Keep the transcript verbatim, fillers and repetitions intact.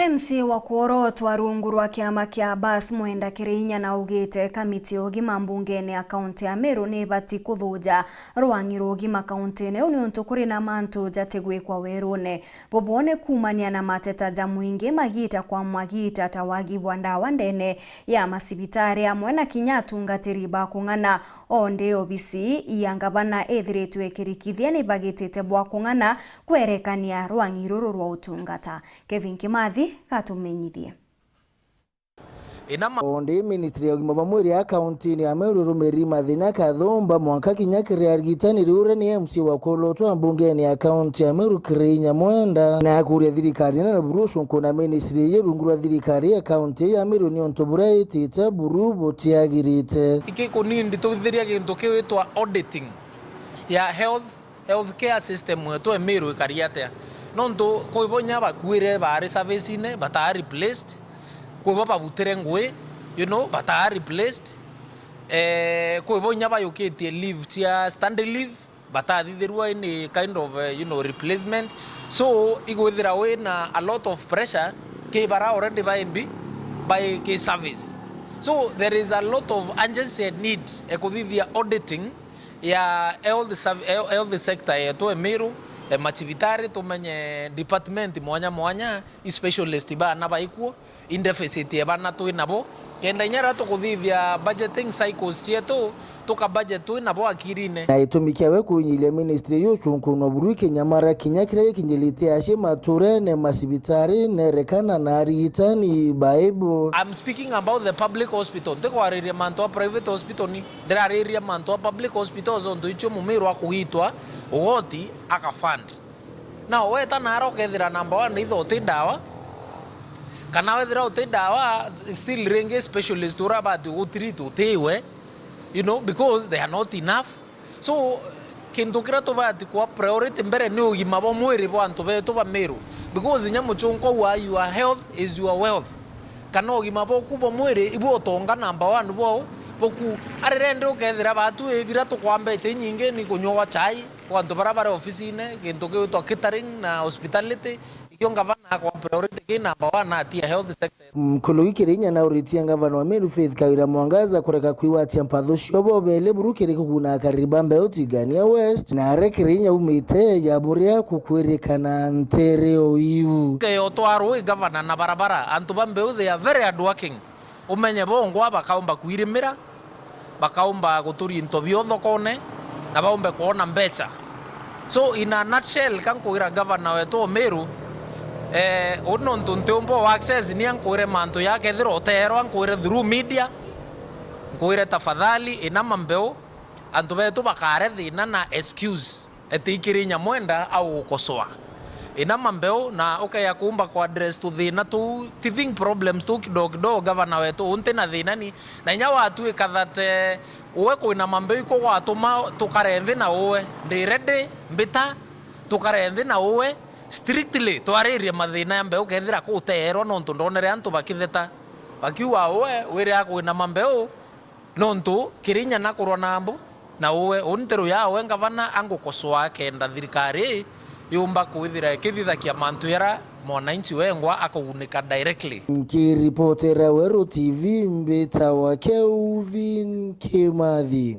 M C A wa kworootwa rungu rwa kiama kia Abbas Mwenda Kiriinya naugite kamiti ya ugima mbungene ya kaunti ya Meru ni ibati kuthuja rwang'i rwa ugima kauntine iu niuntu kuri na mantu jatigwikwa werune. Bubu ni kuumania na mateta ja mwingi magita kwa magita ta wagi bwa ndawa ndene ya macibitari amwe na kinya atungatiri ba kung'ana. O ndi obisi ya ngavana ithiritwe ikirikithia ni bagitite bwa kung'ana kwerekania rwang'i ruru rwa utungata. Kevin Kimathi gatumenyithie. Ina ma- O ndi ministry ya ugima bwa mwiri ya kauntini ya Meru irumiri mathina kathumba mwanka kinya kiri arigitani riu uria ni M C A wa kulotwa mbungene ya kaunti ya Meru Kiriinya Mwenda na akuria thirikari nene buru ucunku na ministry iji rungu rwa thirikari ya kaunti ya Meru niuntu buria itite buru butiagirite. Iki kunindi tuthiria gintu kiwitwa auditing ya health healthcare system yetu e Meru ikari atia? Nontu kwi bo inya bakuire baari service-ine, bataa replaced. Kwi bo babutire ngui, you know, bataa replaced. Eh, kwi bo inya bayukitie leave cia study leave, batathithirua any kind of, eh, you know, replacement. So, igwithira wina a lot of pressure ki bara already bai mbi, bai ki service. So, there is a lot of urgency and need e kuthithia auditing ya health serv-, health, health sector yetu e Meru, e, macibitari, tumenye department mwanya mwanya, i specialist bana baikuo, i deficit e bana twi nabo, kenda inya riria tukuthithia budgeting cycles cietu, tuka budget twi nabo akirine. Na gitumi kiawe kwinyiria ministry iu cunkunwa buru ikinyamara kinya kiria gikinyirite acie maturene, macibitari, nerekana na arigitani baibo. I'm speaking about the public hospital, ntikwariria mantu a private hospital ni. Ndirariria mantu a public hospitals, ontu icio mumiru akugitwa ugoti aka fund. Now, weta nara ukethira number one either uti ndawa, kana wethira uti ndawa, still ringi specialist uria abati gutreat utiwe, you know, because they are not enough. So, kintu kiria tubati kwa priority mbere ni ugima bwa mwiri bwa antu betu ba Meru, because inya muchunku wa your health is your wealth. Kana ugima bwaku bwa mwiri ibu utonga number one bwao buku. Ari rendi ukethira batu ibira tukwa mbecha inyingi ni kunywa gwa chai kwa antu bara bari ofisine, gintu gigwitwa catering na hospitality. Ikio ngavana akwa priority ki number one atia health sector. Mkuluki Kirinya nauritie ngavana wa Meru Faith Kawira Mwangaza kureka kwigwatia mpatho cio bobele buru kiri kuguna akari ba mbeu Tigania West, na are Kirinya umite ya buria kukwirikana ntere o iu. Ke otwarwo i gavana na barabara, antu ba mbeu they are very hardworking. Umenye bongwa bakaumba kwirimira, bakaumba guturia into bio thokone, na baumbe kwona mbecha. So, in a nutshell, ka nkugira gavana wetu o Meru, eh, uu nontu ntiumba o access, ni ankwire mantu ya kethira uteerwa, ankwire through media, nkwire tafadhali, ina mambeu, antu betu bakare thina na excuse. Eti ikiri Nyamwenda au gukosoa. Ina mambeu na ukeya kuumba ku address tuthina tuu, teething problems tuu kidogo kidogo, gavana wetu, uu nti na thina ni. Na inya watuika that, eh, uwe kwina mambeu ikugwatuma tukare nthi na uwe. Ndi ready, mbita, tukare nthi na uwe, strictly twaririe mathina ya mbeu, kethira kuteerwa, nontu ndonere antu bakitheta. Bakiuga uwe, wire akwina mambeu, nontu Kirinya nakurwa na mbu, na uwe, uu nteru yawe ngavana angukosoa kenda thirikari yumba kwithira ikithithakia mantu yara mwananchi wengwa akugunika directly. Nkiripotera Weru T V, mbitawa Kelvin Kimathi.